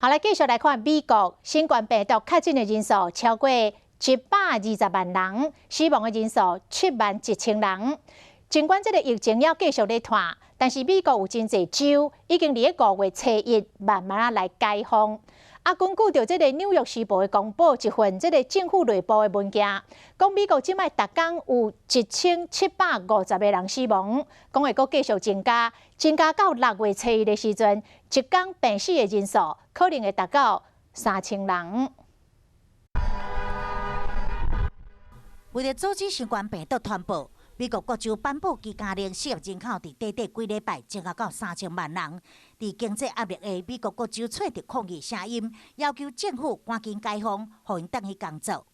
好，來繼續來看美國新冠病毒確診的人數超過120萬人，死亡的人數7萬1千人。儘管這个疫情猶繼續咧拖，但是美國有真濟州已經佇咧5月初一慢慢仔來解封。啊，根據著這个紐約時報的公布一份這个政府內部的文件，講美國這擺逐工有1750個人死亡，講會閣繼續增加，增加到6月初一的時陣，一工病死的人數可能會達到3000人。為著阻止新冠病毒傳播，美國各州頒布居家令，失業人口佇短短幾禮拜增加到3000萬人。佇經濟壓力下，美國各州揣著抗議聲音，要求政府趕緊解封，予𪜶轉去工作。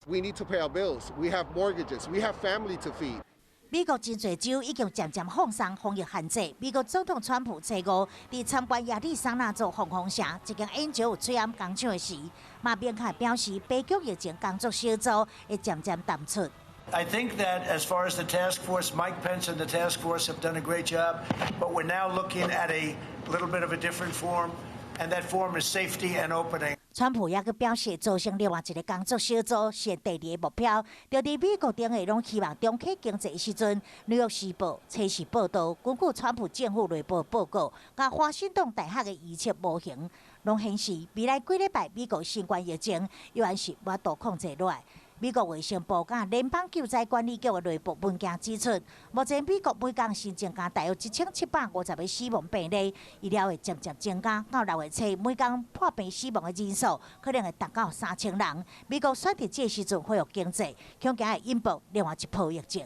We need to pay our bills. We have mortgages. We have family to feed. 美國真濟州已經漸漸放鬆防疫限制。美國總統川普初五佇參觀亞利桑那州鳳凰城一間煙酒喙罨工廠的時，嘛明確表示，白宮疫情工作小組會漸漸淡出。 I think that as far as the task force, Mike Pence and the task force have done a great job, but we're now looking at a little bit of a different form, and that form is safety and opening. 川普猶閣表示，組成另外一个工作小組是第二个目標。就佇美國頂下攏希望重啟經濟的時陣，紐約時報初時報道，根據川普政府內部報告，佮華盛頓大學的預測模型，攏顯示未來幾禮拜美國新冠疫情依然是無法度控制落來。美國衛生部佮聯邦救災管理局的內部文件指出，目前美國每工新增加大約1750個死亡病例，預料會漸漸增加，到6月初每工破病死亡的人數可能會達到3000人。美國選擇這個時陣恢復經濟，恐驚會引爆另外一波疫情。